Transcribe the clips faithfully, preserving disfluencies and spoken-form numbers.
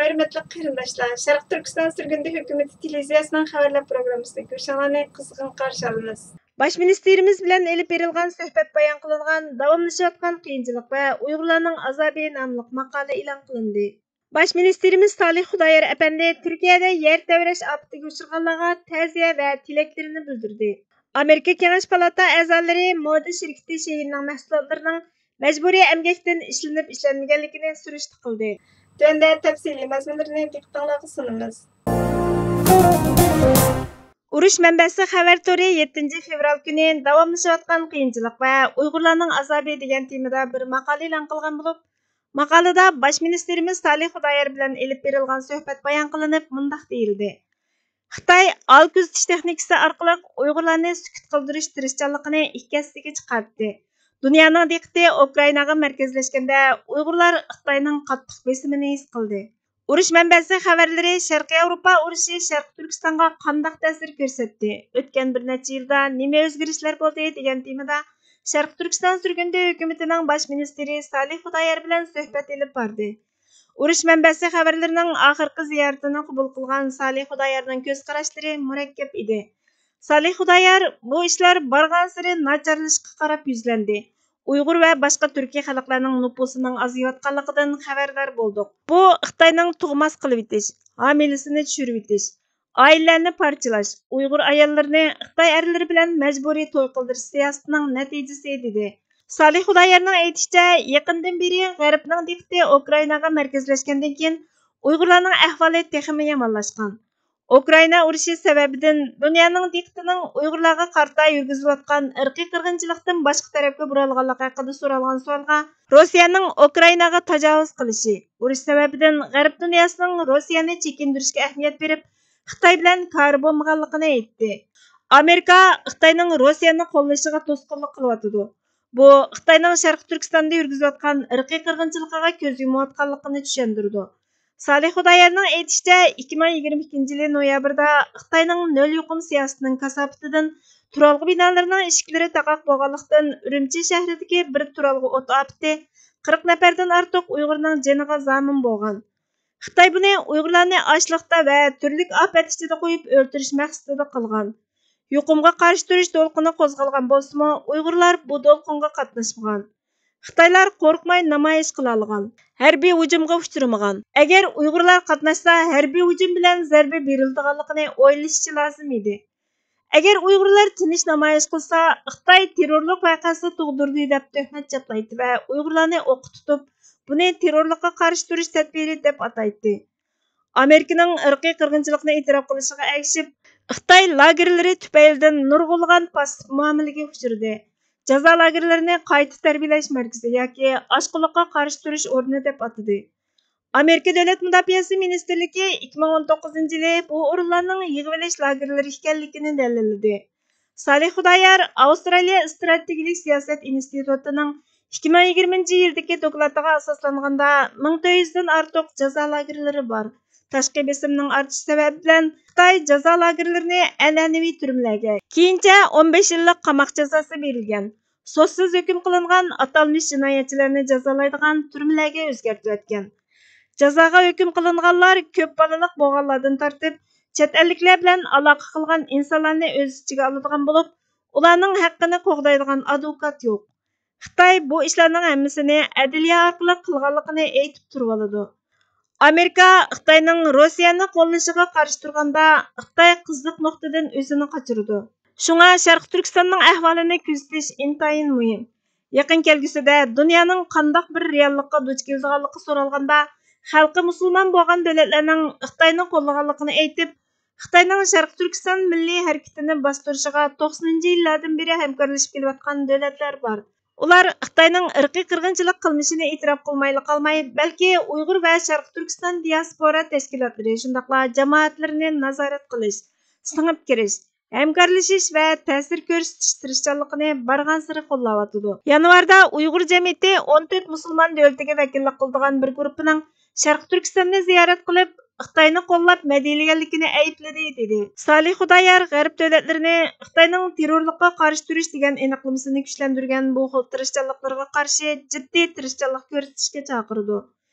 ھۆرمەتلىك قېرىنداشلار، شەرقىي تۈركىستان سۈرگۈندە ھۆكۈمىتى تېلېۋىزىيەسىنىڭ خەۋەرلەر پروگراممىسىدا كۆرۈشۈڭلارنى قىزغىن قارشى ئالىمىز. باش مىنىستىرىمىز بىلەن ئېلىپ بېرىلغان سۆھبەت بايان قىلىنغان داۋاملىشىۋاتقان قىيىنچىلىق ۋە ئۇيغۇرلارنىڭ ئازابى ناملىق ماقالە ئېلان قىلىندى. باش مىنىستىرىمىز سالىھ خۇدايار ئەپەندى تۈركىيەدە يەر تەۋرەش ئاپىتىگە ئۇچرىغانلارغا تەزىيە ۋە تىلەكلىرىنى بىلدۈردى. ئامېرىكا كېڭەش پالاتا ئەزالىرى مودا شىركىتى شېيىننىڭ مەھسۇلاتلىرىنىڭ مەجبۇرىي ئەمگەكتىن ئىشلىنىپ ئىشلەنمىگەنلىكىنى سۈرۈشتە قىلدى. تۆۋەندە تەپسىلىي مەزمۇنلىرىنى دىققىتىڭلارغا سۇنىمىز. ئۇرۇش مەنبەسى خەۋەر تورى يەتتىنچى فېۋرال كۈنى داۋاملىشىۋاتقان قىيىنچىلىق ۋە ئۇيغۇرلارنىڭ ئازابى دېگەن تېمىدا بىر ماقالە ئېلان قىلغان بولۇپ، ماقالىدا باش مىنىستىرىمىز سالىھ خۇدايار بىلەن ئېلىپ بېرىلغان سۆھبەت بايان قىلىنىپ، مۇنداق دېيىلدى: خىتاي ئال كۆزىتىش تېخنىكىسى ئارقىلىق ئۇيغۇرلارنى سۈكۈت قىلدۇرۇش تىرىشچانلىقىنى ئىككى ھەسسىگە چىقارتتى. دۇنيانىڭ دىققىتى ئۇكرائىناغا مەركەزلەشكەندە، ئۇيغۇرلار خىتاينىڭ قاتتىق بېسىمىنى ھېس قىلدى. ئۇرۇش مەنبەسى خەۋەرلىرى شەرقىي ياۋروپا ئۇرۇشى شەرقىي تۈركىستانغا قانداق تەسىر كۆرسەتتى؟ ئۆتكەن بىر نەچچە يىلدا نېمە ئۆزگىرىشلەر بولدى؟ دېگەن تېمىدا شەرقىي تۈركىستان سۈرگۈندە ھۆكۈمىتىنىڭ باش مىنىستىرى سالىھ خۇدايار بىلەن سۆھبەت ئېلىپ باردى. ئۇرۇش مەنبەسى خەۋەرلىرىنىڭ ئاخىرقى زىيارىتىنى قوبۇل قىلغان سالىھ خۇدايارنىڭ كۆز قاراشلىرى مۇرەككەپ ئىدى. سالىھ خۇدايار، بۇ ئىشلار بارغانسېرى ناچارلىشىشقا قاراپ يۈزلەندى. ئۇيغۇر ۋە باشقا تۈركىي خەلقلەرنىڭ نوپۇسىنىڭ ئازىيىۋاتقانلىقىدىن خەۋەردار بولدۇق. بۇ خىتاينىڭ تۇغماس قىلىۋېتىش، ھامىلىسىنى چۈشۈرۈۋېتىش، ئائىلىلەرنى پارچىلاش، ئۇيغۇر ئاياللىرىنى خىتاي ئەرلىرى بىلەن مەجبۇرىي توي قىلدۇرۇش سىياسىتىنىڭ نەتىجىسى، دېدى. سالىھ خۇدايارنىڭ ئېيتىشىچە، يېقىندىن بېرى غەربنىڭ دىققىتى ئۇكرائىناغا مەركەزلەشكەندىن كېيىن، ئۇيغۇرلارنىڭ ئەھۋالى تېخىمۇ يامانلاشقان. ئۇكرائىنا ئۇرۇشى سەۋەبىدىن دۇنيانىڭ دىققىتىنىڭ ئۇيغۇرلارغا قارىتا يۈرگۈزۈلۈۋاتقان ئىرقىي قىرغىنچىلىقتىن باشقا تەرەپكە بۇرالغانلىقى ھەققىدە سورالغان سوئالغا، روسىيەنىڭ ئۇكرائىناغا تاجاۋۇز قىلىشى، ئۇرۇش سەۋەبىدىن غەرب دۇنياسىنىڭ روسىيەنى چېكىندۈرۈشكە ئەھمىيەت بېرىپ، خىتاي بىلەن كارى بولمىغانلىقىنى ئېيتتى. ئامېرىكا خىتاينىڭ روسىيەنى قوللىشىغا توسقۇنلۇق قىلىۋاتىدۇ. بۇ خىتاينىڭ شەرقىي تۈركىستاندا يۈرگۈزۈۋاتقان ئىرقىي قىرغىنچىلىقىغا كۆز يۇمۇۋاتقانلىقىنى چۈشەندۈرىدۇ. سالىھ خۇدايارنىڭ ئېيتىشىچە، ئىككى مىڭ يىگىرمە ئىككىنچى يىلى نويابىردا خىتاينىڭ نۆل يۇقۇم سىياسىتىنىڭ كاساپىتىدىن تۇرالغۇ بىنالىرىنىڭ ئىشىكلىرى تاقاق بولغانلىقتىن، ئۈرۈمچى شەھىرىدىكى بىر تۇرالغۇ ئوت ئاپىتى قىرىق نەپەردىن ئارتۇق ئۇيغۇرنىڭ جېنىغا زامىن بولغان. خىتاي بۇنى ئۇيغۇرلارنى ئاچلىقتا ۋە تۈرلۈك ئاپەت ئىچىدە قويۇپ ئۆلتۈرۈش مەقسىتىدە قىلغان. يۇقۇمغا قارشى تۇرۇش دولقۇنى قوزغالغان بولسىمۇ، ئۇيغۇرلار بۇ دولقۇنغا قاتناشمىغان. خىتايلار قورقماي نامايىش قىلالىغان، ھەربىي ھۇجۇمغا ئۇچرىمىغان. ئەگەر ئۇيغۇرلار قاتناشسا، ھەربىي ھۇجۇم بىلەن زەربە بېرىلىدىغانلىقىنى ئويلىشىشى لازىم ئىدى. ئەگەر ئۇيغۇرلار تىنچ نامايىش قىلسا، خىتاي تېررورلۇق ۋەقەسى تۇغدۇردى دەپ تۆھمەت چاپلايتتى ۋە ئۇيغۇرلارنى ئوققا تۇتۇپ، بۇنى تېررورلۇققا قارشى تۇرۇش تەدبىرى دەپ ئاتايتتى. ئامېرىكىنىڭ ئىرقىي قىرغىنچىلىقنى ئېتىراپ قىلىشىغا ئەگىشىپ، خىتاي لاگېرلىرى تۈپەيلىدىن نۇرغۇنلىغان پاسسىپ مۇئامىلىگە ئۇچرىدى. جازا لاگېرلىرىنى قايتا تەربىيەلەش مەركىزى ياكى ئاشقۇنلۇققا قارشى تۇرۇش ئورنى دەپ ئاتىدى. ئامېرىكا دۆلەت مۇداپىئەسى مىنىستىرلىكى ئىككى مىڭ ئون توققۇزىنچى يىلى بۇ ئورۇنلارنىڭ يىغىۋېلىش لاگېرلىرى ئىكەنلىكىنى دەلىللىدى. سالىھ خۇدايار ئاۋسترالىيە ئىستراتېگىيىلىك سىياسەت ئىنستىتۇتىنىڭ ئىككى مىڭ يىگىرمىنچى يىلدىكى دوكلاتىغا ئاساسلانغاندا، مىڭ تۆت يۈزدىن ئارتۇق جازا لاگېرلىرى بار. تاشقى بېسىمنىڭ ئارتىشى سەۋەبى بىلەن خىتاي جازا لاگېرلىرىنى ئەنئەنىۋى تۈرمىلەرگە، كېيىنچە ئون بەش يىللىق قاماق جازاسى بېرىلگەن، سوتسىز ھۆكۈم قىلىنغان ئاتالمىش جىنايەتچىلەرنى جازالايدىغان تۈرمىلەرگە ئۆزگەرتىۋەتكەن. جازاغا ھۆكۈم قىلىنغانلار كۆپ بالىلىق بولغانلاردىن تارتىپ، چەت ئەللىكلەر بىلەن ئالاقە قىلغان ئىنسانلارنى ئۆز ئىچىگە ئالىدىغان بولۇپ، ئۇلارنىڭ ھەققىنى قوغدايدىغان ئادۋوكات يوق. خىتاي بۇ ئىشلارنىڭ ھەممىسىنى ئەدلىيە ئارقىلىق قىلغانلىقىنى ئېيتىپ تۇرۇۋالىدۇ. ئامېرىكا خىتاينىڭ روسىيەنى قوللىشىغا قارشى تۇرغاندا، خىتاي قىزىق نۇقتىدىن ئۆزىنى قاچۇرىدۇ. شۇڭا شەرقىي تۈركىستاننىڭ ئەھۋالىنى كۆزىتىش ئىنتايىن مۇھىم. يېقىن كەلگۈسىدە دۇنيانىڭ قانداق بىر رېئاللىققا دۇچ كېلىدىغانلىقى سورالغاندا، خەلقى مۇسۇلمان بولغان دۆلەتلەرنىڭ خىتاينى قوللىغانلىقىنى ئېيتىپ، خىتاينىڭ شەرقىي تۈركىستان مىللىي ھەرىكىتىنى باستۇرۇشىغا توقسىنىنچى يىللاردىن بېرى ھەمكارلىشىپ كېلىۋاتقان دۆلەتلەر بار. ئۇلار خىتاينىڭ ئىرقىي قىرغىنچىلىق قىلمىشىنى ئېتىراپ قىلمايلا قالماي، بەلكى ئۇيغۇر ۋە شەرقىي تۈركىستان دىياسپورا تەشكىلاتلىرى، شۇنداقلا جامائەتلىرىنى نازارەت قىلىش، سىڭىپ كىرىش، ھەمكارلىشىش ۋە تەسىر كۆرسىتىش تىرىشچانلىقىنى بارغانسېرى قوللاۋاتىدۇ. يانۋاردا ئۇيغۇر جەمئىيىتى ئون تۆت مۇسۇلمان دۆلىتىگە ۋەكىللىك قىلىدىغان بىر گۇرۇپپىنىڭ شەرقىي تۈركىستاننى زىيارەت قىلىپ، خىتاينى قوللاپ مەدھىيەلىگەنلىكىنى ئەيىبلىدى، دېدى. سالىھ خۇدايار غەرب دۆلەتلىرىنى خىتاينىڭ تېررورلۇققا قارشى تۇرۇش دېگەن ئېنىقلىمىسىنى كۈچلەندۈرگەن بۇ خىل تىرىشچانلىقلىرىغا قارشى جىددىي تىرىشچانلىق كۆرسىتىشكە چاقىرىدۇ.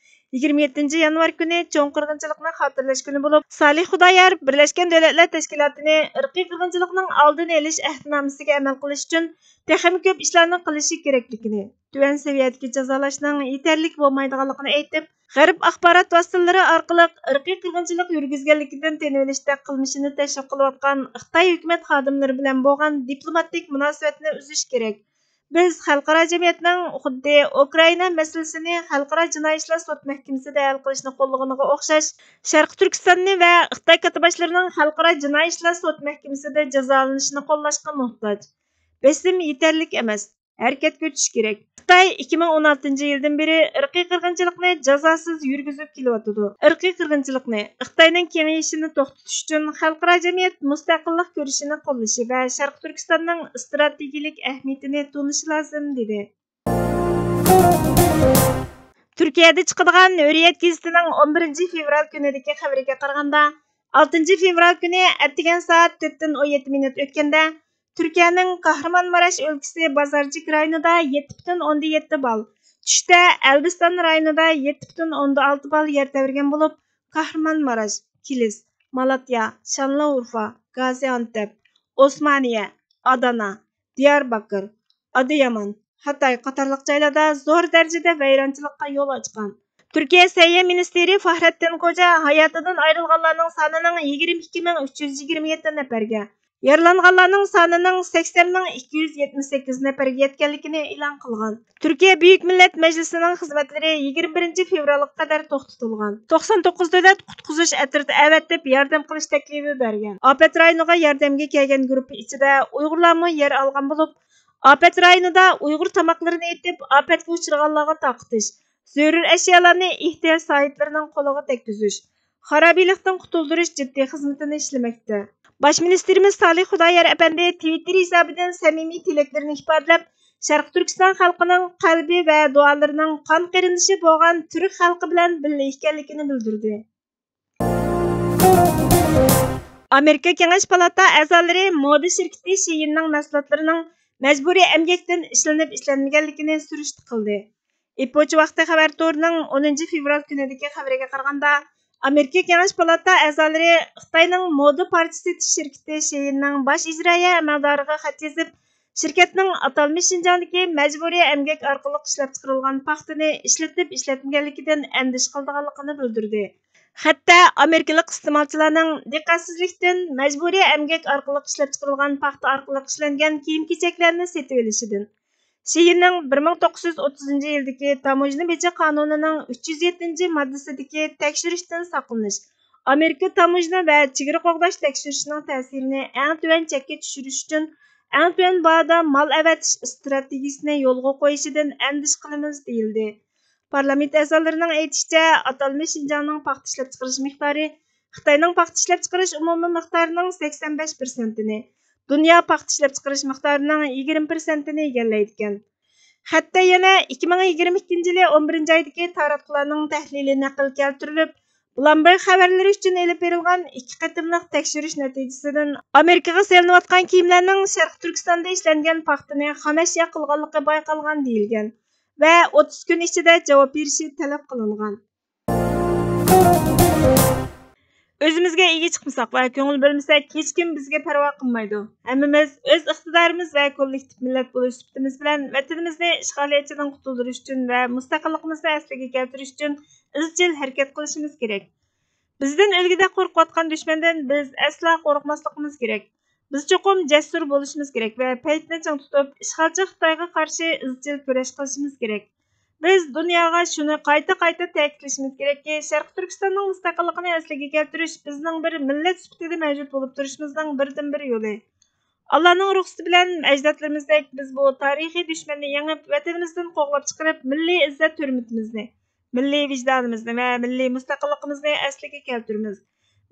يىگىرمە يەتتىنچى يانۋار كۈنى چوڭ قىرغىنچىلىقنى خاتىرىلەش كۈنى بولۇپ، سالىھ خۇدايار بىرلەشكەن دۆلەتلەر تەشكىلاتىنى ئىرقىي قىرغىنچىلىقنىڭ ئالدىنى ئېلىش ئەھدىنامىسىگە ئەمەل قىلىش ئۈچۈن تېخىمۇ كۆپ ئىشلارنى قىلىشى كېرەكلىكىنى، تۆۋەن سەۋىيەدىكى جازالاشنىڭ يېتەرلىك بولمايدىغانلىقىنى ئېيتىپ، غەرب ئاخبارات ۋاسىتىلىرى ئارقىلىق ئىرقىي قىرغىنچىلىق يۈرگۈزگەنلىكىدىن تېنىۋېلىشتەك قىلمىشىنى تەشۋىق قىلىۋاتقان خىتاي ھۆكۈمەت خادىملىرى بىلەن بولغان دىپلوماتىك مۇناسىۋەتنى ئۈزۈش كېرەك. بىز خەلقئارا جەمئىيەتنىڭ خۇددى ئۇكرائىنا مەسىلىسىنى خەلقئارا جىنايى ئىشلار سوت مەھكىمىسىدە ھەل قىلىشنى قوللىغىنىغا ئوخشاش، شەرقىي تۈركىستاننى ۋە خىتاي كاتتىباشلىرىنىڭ خەلقئارا جىنايى ئىشلار سوت مەھكىمىسىدە جازالىنىشىنى قوللاشقا موھتاج. بېسىم يېتەرلىك ئەمەس. ھەرىكەتكە ئۆتۈش كېرەك. خىتاي ئىككى مىڭ ئون ئالتىنچى يىلدىن بېرى ئىرقىي قىرغىنچىلىقنى جازاسىز يۈرگۈزۈپ كېلىۋاتىدۇ. ئىرقىي قىرغىنچىلىقنى، خىتاينىڭ كېڭىيىشىنى توختىتىش ئۈچۈن خەلقئارا جەمئىيەت مۇستەقىللىق كۈرىشىنى قوللىشى ۋە شەرقىي تۈركىستاننىڭ ئىستراتېگىيىلىك ئەھمىيىتىنى تونۇشى لازىم، دېدى. تۈركىيەدە چىقىدىغان ھۆرىيەت گېزىتىنىڭ ئون بىرىنچى فېۋرال كۈنىدىكى خەۋىرىگە قارىغاندا، ئالتىنچى فېۋرال كۈنى ئەتىگەن سائەت تۆتتىن ئون يەتتە مىنۇت ئۆتكەندە، تۈركىيەنىڭ كاھرىمانماراش ئۆلكىسى بازارچىك رايونىدا يەتتە پۈتۈن ئوندىن يەتتە بال، چۈشتە ئەلبىستان رايونىدا يەتتە پۈتۈن ئوندىن ئالتە بال يەر تەۋرىگەن بولۇپ، كاھرىمانماراش، كىلىس، مالاتيا، شانلىئۇرفا، گازىئانتەپ، ئوسمانىيە، ئادانا، دىيارباكىر، ئادىيامان، خەتەي قاتارلىق جايلاردا زور دەرىجىدە ۋەيرانچىلىققا يول ئاچقان. تۈركىيە سەھىيە مىنىستىرى فاھرەتتىن كوجا ھاياتىدىن ئايرىلغانلارنىڭ سانىنىڭ يىگىرمە ئىككى مىڭ ئۈچ يۈز يىگىرمە يەتتە نەپەرگە، يارىلانغانلارنىڭ سانىنىڭ سەكسەن مىڭ ئىككى يۈز يەتمىش سەككىز نەپەرگە يەتكەنلىكىنى ئېلان قىلغان. تۈركىيە بۈيۈك مىللەت مەجلىسىنىڭ خىزمەتلىرى يىگىرمە بىرىنچى فېۋرالغا قەدەر توختىتىلغان. توقسان توققۇز دۆلەت قۇتقۇزۇش ئەترىتى ئەۋەتىپ ياردەم قىلىش تەكلىپى بەرگەن. ئاپەت رايونىغا ياردەمگە كەلگەن گۇرۇپپا ئىچىدە ئۇيغۇرلارمۇ يەر ئالغان بولۇپ، ئاپەت رايونىدا ئۇيغۇر تاماقلىرىنى ئېتىپ، ئاپەتكە ئۇچرىغانلارغا تارقىتىش، زۆرۈر ئەشيالارنى ئېھتىياج ساھىبلىرىنىڭ قولىغا تەگكۈزۈش، خارابىلىكتىن قۇتۇلدۇرۇش جىددىي خىزمىتىنى ئىشلىمەكتە. باش مىنىستىرىمىز سالىھ خۇدايار ئەپەندى تىۋىتتېر ھېسابىدىن سەمىمىي تىلەكلىرىنى ئىپادىلەپ، شەرقىي تۈركىستان خەلقىنىڭ قەلبى ۋە دۇئالىرىنىڭ قان قېرىندىشى بولغان تۈرك خەلقى بىلەن بىللە ئىكەنلىكىنى بىلدۈردى. ئامېرىكا كېڭەش پالاتا ئەزالىرى مودا شىركىتى شېيىننىڭ مەھسۇلاتلىرىنىڭ مەجبۇرىي ئەمگەكتىن ئىشلىنىپ ئىشلەنمىگەنلىكىنى سۈرۈشتە قىلدى. ئېپوچ ۋاقتى خەۋەر تورىنىڭ ئونىنچى فېۋرال كۈنىدىكى خەۋىرىگە قارىغاندا، ئامېرىكا كېڭەش پالاتا ئەزالىرى خىتاينىڭ مودا پارچە سېتىش شىركىتى شېيىننىڭ باش ئىجرائىيە ئەمەلدارىغا خەت يېزىپ، شىركەتنىڭ ئاتالمىش شىنجاڭدىكى مەجبۇرىي ئەمگەك ئارقىلىق ئىشلەپچىقىرىلغان پاختىنى ئىشلىتىپ ئىشلەتمىگەنلىكىدىن ئەندىشە قىلىدىغانلىقىنى بىلدۈردى. خەتتە ئامېرىكىلىق ئىستېمالچىلارنىڭ دىققەتسىزلىكتىن مەجبۇرىي ئەمگەك ئارقىلىق ئىشلەپچىقىرىلغان پاختا ئارقىلىق ئىشلەنگەن كىيىم-كېچەكلەرنى سېتىۋېلىشىدىن، شېيىننىڭ بىر مىڭ توققۇز يۈز ئوتتۇزىنچى يىلدىكى تاموژنا بېجى قانۇنىنىڭ ئۈچ يۈز يەتتىنچى ماددىسىدىكى تەكشۈرۈشتىن ساقلىنىش، ئامېرىكا تاموژنا ۋە چېگرا قوغداش تەكشۈرۈشىنىڭ تەسىرىنى ئەڭ تۆۋەن چەككە چۈشۈرۈش ئۈچۈن ئەڭ تۆۋەن باھادا مال ئەۋەتىش ئىستراتېگىيىسىنى يولغا قويۇشىدىن ئەندىشە قىلىمىز، دېيىلدى. پارلامېنت ئەزالىرىنىڭ ئېيتىشىچە، ئاتالمىش شىنجاڭنىڭ پاختا ئىشلەپچىقىرىش مىقدارى خىتاينىڭ پاختا ئىشلەپچىقىرىش ئومۇمىي مىقدارىنىڭ سەكسەن بەش پىرسەنتىنى، دۇنيا پاختا ئىشلەپچىقىرىش مىقدارىنىڭ يىگىرمە پىرسەنتىنى ئىگىلەيدىكەن. خەتتە يەنە ئىككى مىڭ يىگىرمە ئىككىنچى يىلى ئون بىرىنچى ئايدىكى تاراتقۇلارنىڭ تەھلىلى نەقىل كەلتۈرۈلۈپ، بلومبېرگ خەۋەرلىرى ئۈچۈن ئېلىپ بېرىلغان ئىككى قېتىملىق تەكشۈرۈش نەتىجىسىدىن ئامېرىكىغا سېلىنىۋاتقان كىيىملەرنىڭ شەرقىي تۈركىستاندا ئىشلەنگەن پاختىنى خامەشيا قىلغانلىقى بايقالغان دېيىلگەن ۋە ئوتتۇز كۈن ئىچىدە جاۋاب بېرىشى تەلەپ قىلىنغان. ئۆزىمىزگە ئىگە چىقمىساق ۋە كۆڭۈل بۆلمىسەك، ھېچكىم بىزگە پەرۋا قىلمايدۇ. ھەممىمىز ئۆز ئىقتىدارىمىز ۋە كوللېكتىپ مىللەت بولۇش سۈپىتىمىز بىلەن ۋەتىنىمىزنى ئىشغالىيەتچىدىن قۇتۇلدۇرۇش ئۈچۈن ۋە مۇستەقىللىقىمىزنى ئەسلىگە كەلتۈرۈش ئۈچۈن ئىزچىل ھەرىكەت قىلىشىمىز كېرەك. بىزدىن ئۆلگۈدەك قورقۇۋاتقان دۈشمەندىن بىز ئەسلا قورقماسلىقىمىز كېرەك. بىز چوقۇم جەسۇر بولۇشىمىز كېرەك ۋە پەيتنى چىڭ تۇتۇپ، ئىشغالچى خىتايغا قارشى ئىزچىل كۈرەش قىلىشىمىز كېرەك. بىز دۇنياغا شۇنى قايتا-قايتا تەكىتلىشىمىز كېرەككى، شەرقىي تۈركىستاننىڭ مۇستەقىللىقىنى ئەسلىگە كەلتۈرۈش بىزنىڭ بىر مىللەت سۈپىتىدە مەۋجۇت بولۇپ تۇرۇشىمىزنىڭ بىردىنبىر يولى. ئاللانىڭ رۇخسىتى بىلەن ئەجدادلىرىمىزدەك بىز بۇ تارىخىي دۈشمەننى يېڭىپ، ۋەتىنىمىزدىن قوغلاپ چىقىرىپ، مىللىي ئىززەت-ھۆرمىتىمىزنى، مىللىي ۋىجدانىمىزنى ۋە مىللىي مۇستەقىللىقىمىزنى ئەسلىگە كەلتۈرىمىز.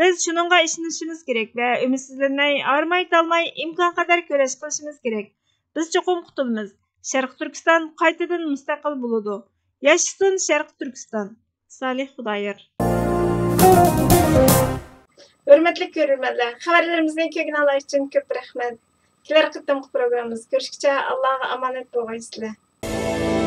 بىز شۇنىڭغا ئىشىنىشىمىز كېرەك ۋە ئۈمىدسىزلەنمەي، ھارماي-تالماي ئىمكانقەدەر كۈرەش قىلىشىمىز كېرەك. بىز چوقۇم قۇتۇلىمىز. شەرقىي تۈركىستان قايتىدىن مۇستەقىل بولىدۇ. ياشىسۇن شەرقىي تۈركىستان! سالىھ خۇدايار. ھۆرمەتلىك كۆرۈرمەنلەر، خەۋەرلىرىمىزنى كۆرگىنىڭلار ئۈچۈن كۆپ رەھمەت. كېلەر قېتىمقى پروگراممىمىزدا كۆرۈشكىچە ئاللاغا ئامانەت بولغايسىلەر.